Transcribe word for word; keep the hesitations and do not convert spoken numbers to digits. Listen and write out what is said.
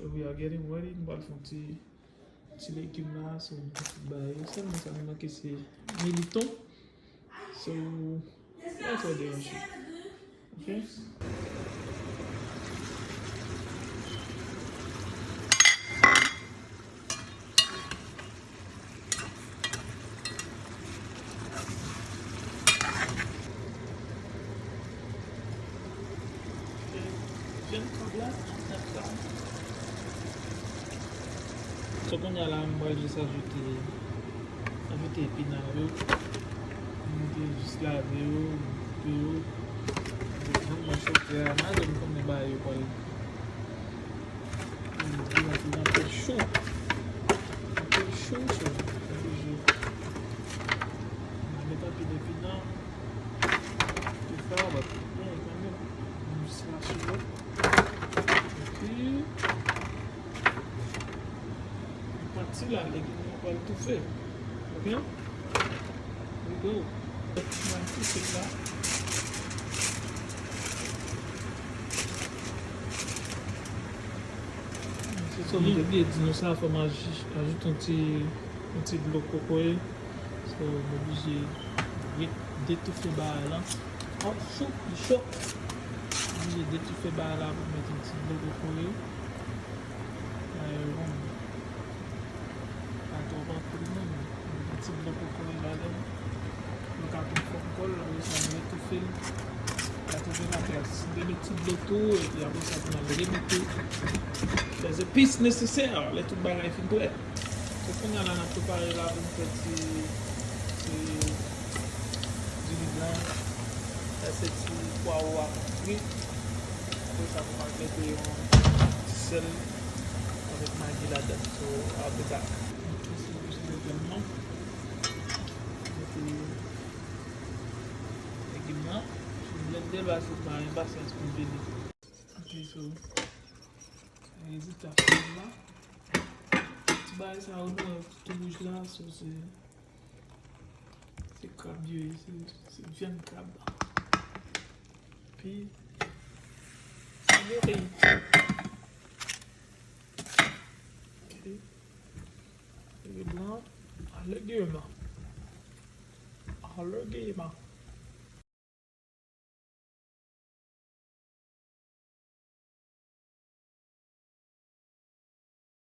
So we are getting ready. Nou pral fè yon ti, ti legim la, so yon ti bagay. Sèlman sa nou manke se militon. So, pa twò deranje. Ok? Jèn kòb la, sa sa. So, kounye a la, m pral jis ajoute, ajoute epina yo. M te jis lave yo, m koupe yo. Donk, mwen chofe a, malgre m konnen bagay yo pral, m te anpil cho. Anpil cho, so, m oblije. M met anpil epina. Tout sa, w ap byen kanmenm. M jis mache yo. Epi, pati la, legim nan pral toufe. Ok? Here we go. Mwen toufe la. So, m te bliye di nou sa, fò m aj-, ajoute yon ti, yon ti dlo kokoye. So, m oblije re-, detoufe bagay la. Oh, shoot, li cho. M oblije detoufe bagay la pou m mete yon ti dlo kokoye. Bagay yo bon. Pa twòp anpil non, men yon ti dlo kokoye ladan. Nou ka tou fè kòl, apre sa nou retoufe l. Retoufe nan plas. Remete ti dlo tou, epi apre sa pou n al remete les épices nécessaires, lè tout bagay fin prè. So, kounye a la, n ap prepare la pou n fè ti, ti diri blan. Sa se ti pwawo a fri. Apre sa, pou n al mete yon ti sèl avèk magi ladan. So, I'll be back. Mete legim nan. M blende l, paske m pa gen pasyans pou m vini. Ok, so, rezilta final la. Ti bagay sa yo nou wè tou wouj la, so se, se krab yo ye, se, se vyann krab. Epi, se mori. Ok. Mori blan, a legim. A legim.